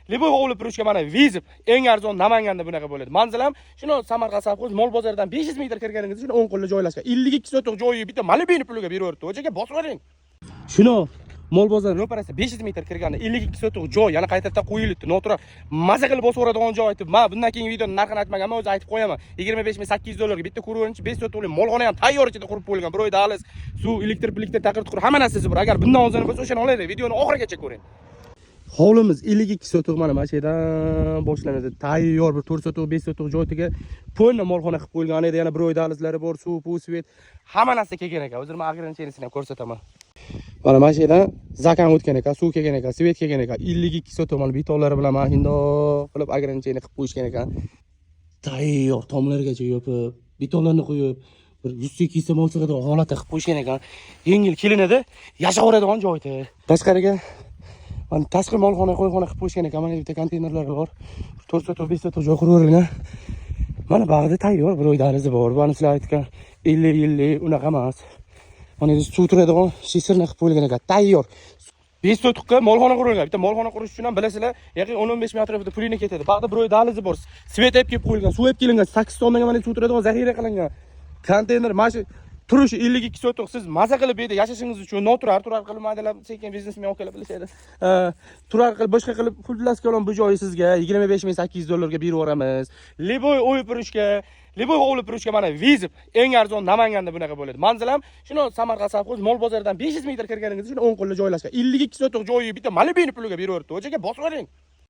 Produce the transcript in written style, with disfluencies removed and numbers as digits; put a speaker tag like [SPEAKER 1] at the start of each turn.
[SPEAKER 1] Любой hovli пирушка, mana вызов, eng arzon Namanganda bunaqa bo'ladi. Manzil ham shuni, Samarqand совхоз mol bozoridan 500 metr kirganingizda shuni o'ng qo'lda joylashgan. 52 sotiq joyi bitta Malibini puliga beraveribdi. Ho'jaga bosib yuboring. Shuni mol bozori ro'parasida 500 metr kirganda 52 sotiq joy yana qaytadan qo'yilibdi. Noturar maza qilib bosib yuboradigan joy aytib, men bundan keyingi videoni narxini aytmaganman, o'zi aytib qo'yaman. 25 800 dollarga bitta ko'rinchi 5 sotiqli molxona ham tayyor ichida qurib qo'yilgan. Bir oy dahliz, suv, elektr, elektr taqir tuqur hamma narsasi bor. Agar bundan ozini bo'lsa, o'shani olaylik. Videoni oxirigacha ko'ring. Hovlimiz 52 sotiq, mana shu yerdan boshlanadi. Tayyor bir 4 sotiq, 5 sotiq joyga полный molxona qilib qo'yilgan. Ana yerda yana bir oy dahlizlari bor, suv, puv, свет, hamma narsa kelgan ekan. Hozir men ограничение sini ham ko'rsataman. Mana shu yerdan закан o'tgan ekan, suv kelgan ekan, свет kelgan ekan. 52 sotiq mana betonlari bilan mana shundoq qilib ограничение qilib qo'yishgan ekan. Tayyor tomlargacha yopib, betonlarni qo'yib, bir 100 ta 200 ta mol sig'adigan holatda qilib qo'yishgan ekan. Yengil kelinadi, yashayveradigan joyda. Tashqariga mana tashqi molxona, qo'yxona qilib qo'yishgan ekan. Mana bitta konteynerlar bor. 4 sotiq, 5 sotiq joy qurib yuborilgan. Mana bag'da tayyor bir oy dahlizi bor. Mana sizlar aytgan 50 50 unaqa emas. Mana endi suv turadigan цистерна qilib qo'yilgan ekan. Tayyor. 5 sotiqqa molxona qurilgan. Bitta molxona qurish uchun ham bilasizlar, yaqin 10-15 ming atrofida pulini ketadi. Bag'da bir oy dahlizi bor. Свет olib kelib qo'yilgan, suv olib kelingan. 8 tonnaga mana suv turadigan zaxira qilingan. Konteyner mana shu turishi 52 sotiq, siz maza qilib bu yerda yashashingiz uchun noturar turar qilib maydalab sekin biznesmen akalar bilishadi. Turar qilib, boshqa qilib xullas kalom, bu joyi sizga 25 800 dollarga berib yuboramiz. Любой uy пирушка, любой hovli пирушка, mana вызов, eng arzon Namanganda bunaqa bo'ladi. Manzil ham shuni, Samarqand совхоз mol bozoridan 500 metr kirganingizda shuni o'ng qo'lda joylashgan. 52 sotiq joyi bitta Malibini puliga beraveribdi. Ho'jaga bosib yuboring.